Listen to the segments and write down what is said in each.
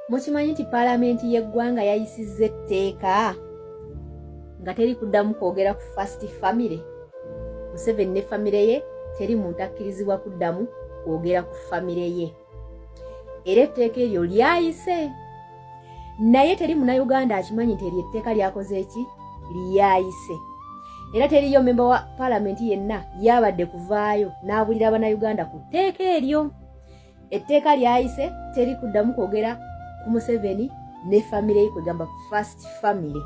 Mukimanyi nti paalamenti y'eggwanga yayisizza etteeka nga teri kuddamu kwogera ku first family. Museveni ne famire ye, teri muntu akkirizibwa kuddamu kwogera ku famire ye. Era etteeka eryo lyayise, naye teri Munnayuganda akimanyi nti eryo etteeka lyakoze eki, lyayise. Era teriyo memba wa paalamenti yenna yabadde kuvaayo n'abulira Bannayuganda ku tteeka eryo. Etteeka lyayise, teri kuddamu kwogera ku Museveni ne famire ye, kwegamba first family.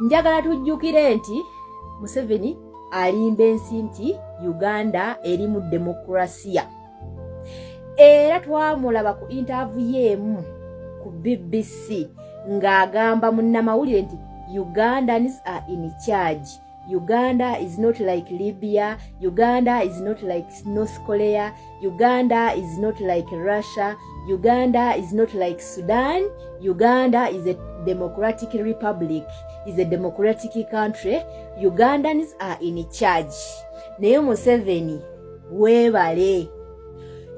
Njagala tujjukire nti Museveni alimba ensi nti Uganda eri mu demokurasiya, era twamulaba ku interview emu ku BBC ng'agamba munnamawulire nti Ugandans are in charge, Uganda is not like Libya, Uganda is not like North Korea, Uganda is not like Russia, Uganda is not like Sudan, Uganda is a democratic republic, is a democratic country, Ugandans are in charge. Naye Museveni, weebale,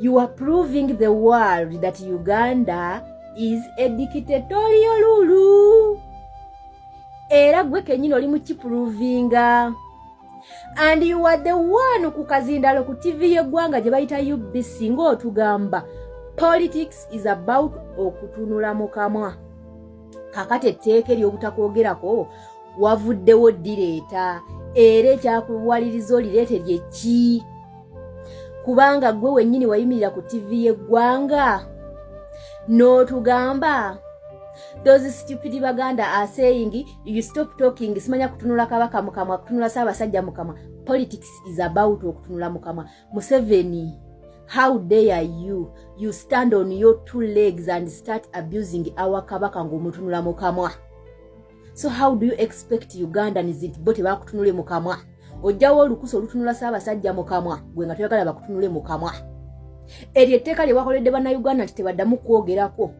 you are proving the world that Uganda is a dictatorial rule. Era gwe kenyini oli mukiprovinga, and you are the one ku kazindalo ku TV y'eggwanga gye bayita UBC ng'otugamba politics is about okutunula mu kamwa. Kakati etteeka ery'obutakwogerako wavuddewo ddireeta, era ekyakuwaliriza olireete lyeki? Kubanga gwe wennyini wayimirira ku TV y'eggwanga n'otugamba those stupid Baganda are saying you stop talking, simanya kutunula Kabaka mukamwa, kutunula Ssaabasajja mukamwa, politics is about okutunula mukamwa. Museveni, how dare you? You stand on your two legs and start abusing our Kabaka ng'omutunula mukamwa. So how do you expect Ugandans nti bo tebakutunule mukamwa? Ojjawo olukusa olutunula Ssaabasajja mukamwa, gwe nga toyagala bakutunule mukamwa. Eryo etteeka lye wakoledde Bannayuganda nti tebaddamu kwogerako,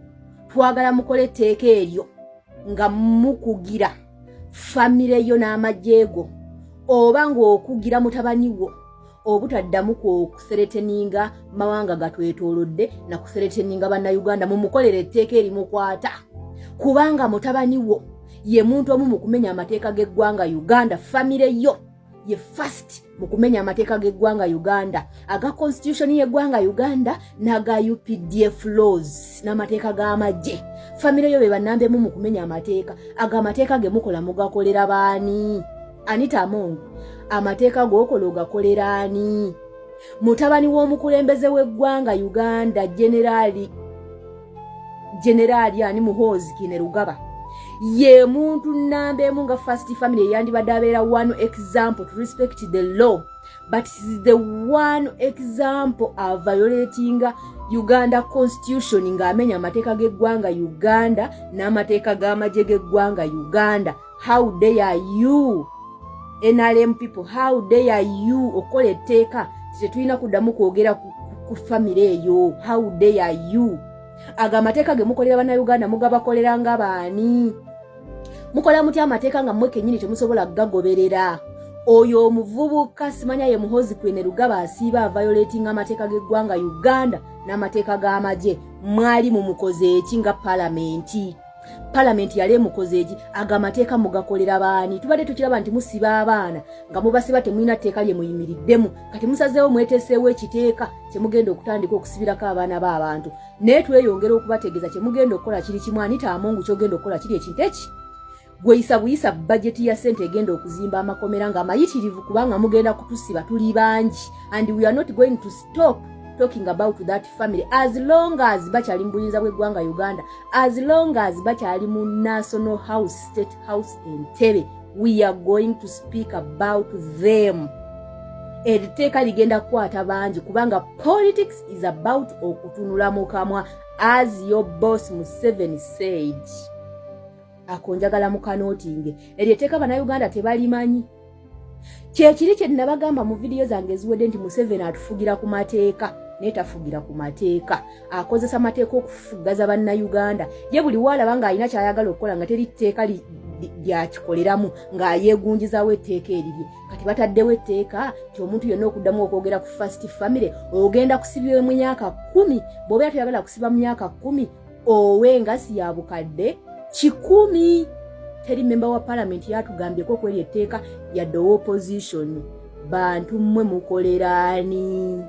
twagala mukole etteeka eryo nga mukugira famire yo n'amagye go, oba ng'okugira mutabani wo obutaddamu kuthreateninga mawanga gatwetoolodde na kuthreateninga Bannayuganda. Mumukolere etteeka erimukwata, kubanga mutabani wo ye muntu omu mu kumenya amateeka g'eggwanga Uganda. Famire yo ye first mu kumenya amateeka g'eggwanga Uganda, aga constitution y'eggwanga Uganda n'aga UPDF laws n'amateeka g'amagye. Famire yo be bannambemu mu kumenya amateeka ago. Amateeka ge mukola mugakolera baani? Anita Among, amateeka g'okola ogakolera ani? Mutabani w'omukulembeze w'eggwanga Uganda, Generaali ani, Muhoozi Kainerugaba, ye muntu namba emu nga first family eyandibadde abeera one example to respect the law, but is the one example aviolatinga Uganda constitution ng'amenya amateeka g'eggwanga Uganda n'amateeka g'amagye g'eggwanga Uganda. How dare you, NRM people? How dare you okukola etteeka tetulina kuddamu kwogera ku famire eyo? How dare you? Ago amateeka ge mukolera Bannayuganda mugabakolera nga baani? Mukola mutya amateeka nga mmwe kennyini temusobola kugagoberera? Oyo omuvubuka simanya ye Muhoozi Kainerugaba asiiba aviolatinga amateeka g'eggwanga Uganda n'amateeka g'amagye. Mwali mumukoze eki nga palamenti? Palamenti yali emukoze eki? Ago amateeka mugakolera baani? Tubadde tukiraba nti musiba abaana nga mubasiba temulina tteeka lye muyimiriddemu. Kati musazeewo, mweteeseewo ekiteeka kyemugenda okutandika okusibirako abaana b'abantu, naye tweyongera okubategeeza kyemugenda okukola kiri kimu. Anita Among, kyogenda okukola kiri ekintu eki: gweyisa buyisa bajeti ya sente egenda okuzimba amakomera nga amayitirivu, kubanga mugenda kutusiba, tuli bangi, and we are not going to stop talking about that family as long as bakyali mu buyinza bw'eggwanga Uganda, as long as bakyali mu National House, State House, Entebe. We are going to speak about them. Eriteeka ligenda kukwata bangi, kubanga politics is about okutunula mu kamwa, as your boss Museveni said. Ako njagala mukanotinge. Eryo etteeka Bannayuganda tebalimanyi. Kyekiri kye nabagamba mu vidiyo zange eziwedde nti Museveni atufugira ku mateeka, naye tafugira ku mateeka, akozesa mateeka okufugaza Bannayuganda. Ye buli waalaba ng'alina kyayagala okukola nga teri tteeka lyakikoleramu, ng'ayeegunjizaawo etteeka erirye. Kati bataddewo etteeka ti omuntu yenna okuddamu okwogera ku first family ogenda kusibibwa mu myaka 10. Bw'obeera toyagala kusiba mu myaka 10, Ow'engasi ya 100,000. Teri memba wa palamenti yatugambyeko okweri etteeka, yadde owa opposition. Bantu mmwe mukoleraani?